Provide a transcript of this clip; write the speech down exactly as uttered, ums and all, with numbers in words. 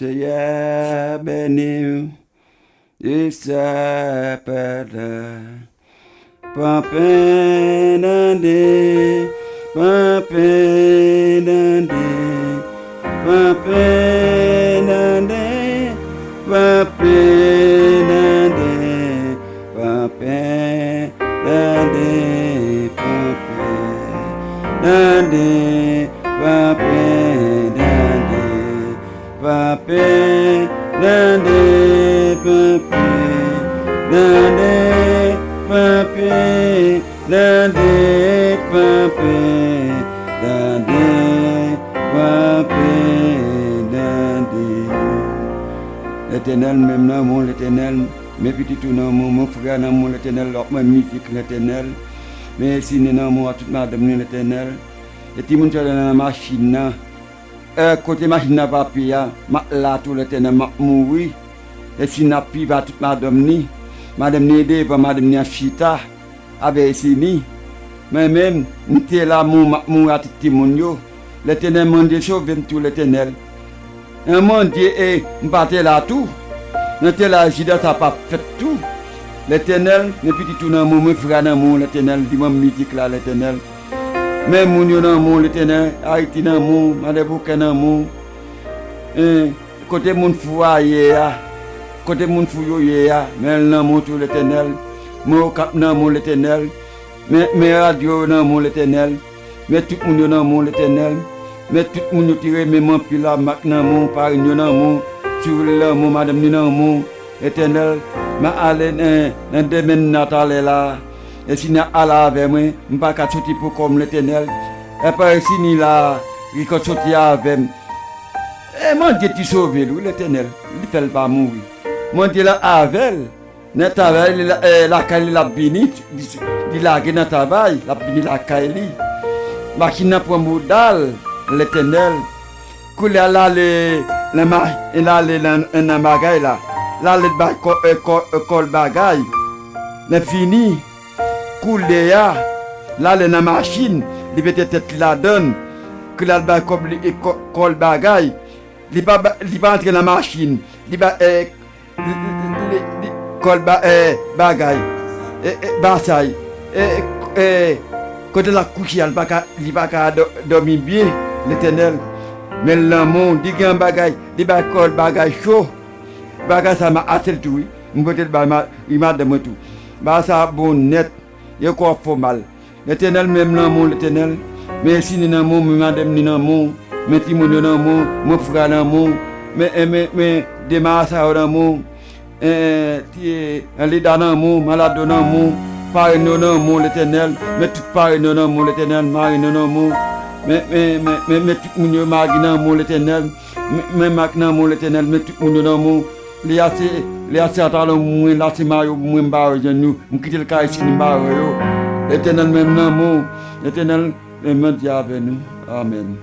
Seyè beni w, e sa pa la. Panpen dande, panpen dande, panpen dande, panpen dande, panpen dande, panpen dande, panpen dande. Panpen dande, panpen dande, panpen dande, panpen dande, panpen dande. Letènèl, men m nan men w, Letènèl, men pitit ou nan men w, men frè nan men w, Letènèl, lòt mwen mizik, Letènèl, men Esini nan men w, a tout madanm li, Letènèl, e timoun sa yo nan machin nan. E, kote machin nan frape a, m ap la tou, Letènèl, m ap mouri. Esini ap viv a tout madanm ni. Madanm ni devan, madanm ni ap chita avè Esini. Mwen menm, m te la, mou, m ap mouri a tout timoun yo. Letènèl, mandye sove m tou, Letènèl. An mandye, e, m pa te la tou. Nan te la, jida sa pa fèt tou. Letènèl, men pitit ou nan men w, men frè nan men w, Letènèl, di mwen mizik la, Letènèl. Men moun yo nan men w, Letènèl, Ayiti nan men w, Madèbouken nan men w. En, kote moun fou a ye a, kote moun fou yo ye a, men l nan men w tou, Letènèl. Men Okap nan men w, Letènèl. Men, men radyo yo nan men w, Letènèl. Men tout moun yo nan men w, Letènèl. Men tout moun yo ki renmen m anpil la, Mak nan men w, parenn yo nan men w, Souril nan men w, madanm ni nan men w. Letènèl, m a ale nan, nan demen nan talè la. Esini ap ale avè mwen, m pa ka soti pou kò m, Letènèl. E pa Esini la, ki konn soti avè m. E mandye ki sove l, wi, Letènèl. Li fè l pa mouri. Mandye la avè l. Nan travay li, la, e, lakay li, l ap vini. Li, li lage nan travay, l ap vini lakay li. Machin nan pran mouda l, Letènèl. Koulye a l ale nan ma-, l ale nan, nan bagay la. L ale bay kò, e, kò, e, kò l bagay. Lè fini, koulye a, l ale nan machin, li mete tèt li ladan l. Koulye a l bay kò li, e, kò, kò l bagay. Li pa ba-, li pa antre nan machin. Li ba, e, li, li, li, li, kò l ba, e, bagay. E, e, basay. E, e, e, kote l ap kouche a, li pa ka, li pa ka dò-, dòmi byen, Letènèl. Men l nan men w, li gen yon bagay, li bay kò l bagay cho. Bagay sa, m a achte l tou, wi. M pote l bay ma-, madanm mwen tou. Bagay sa bon nèt. Yo kwè w ap fè w mal. Letènèl, men m nan men w, Letènèl. Men Esini nan men w, men madanm ni nan men w, men timoun yo nan men w, men frè nan men w, men, men, men, men dema sa yo nan men w, en, ti, en, Lida nan men w, malad yo nan men w, parenn yo nan men w, Letènèl. Men tout parenn yo nan men w, Letènèl, marenn yo nan men w. Men, men, men, men, men tout moun yo, Magi nan men w, Letènèl. Men, men Mak nan men w, Letènèl, men tout moun yo nan men w. Li ase, li ase atalon mwen, l ase mayo mwen, m pa wè jèn yo. M kite l kay Esini, m pa wè yo. Letènèl, men m nan men w. Letènèl, men Bondye avè nou. Amèn.